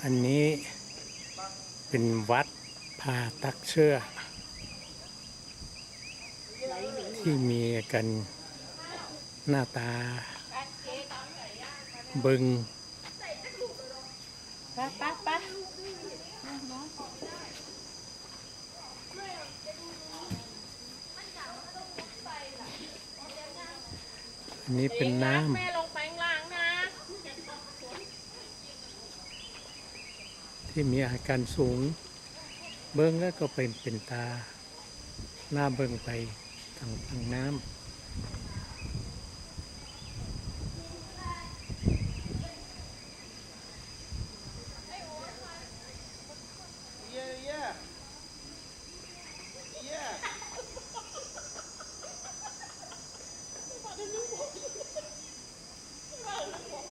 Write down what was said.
อันนี้เป็นวัดผาตักเสื้อ ที่มีอาการหน้าตาเบิ่ง อันนี้เป็นน้ำ ที่มีอาการสูง เบิ่งแล้วก็เป็นเป็นตาหน้าเบิ่งไปทางทางน้ำ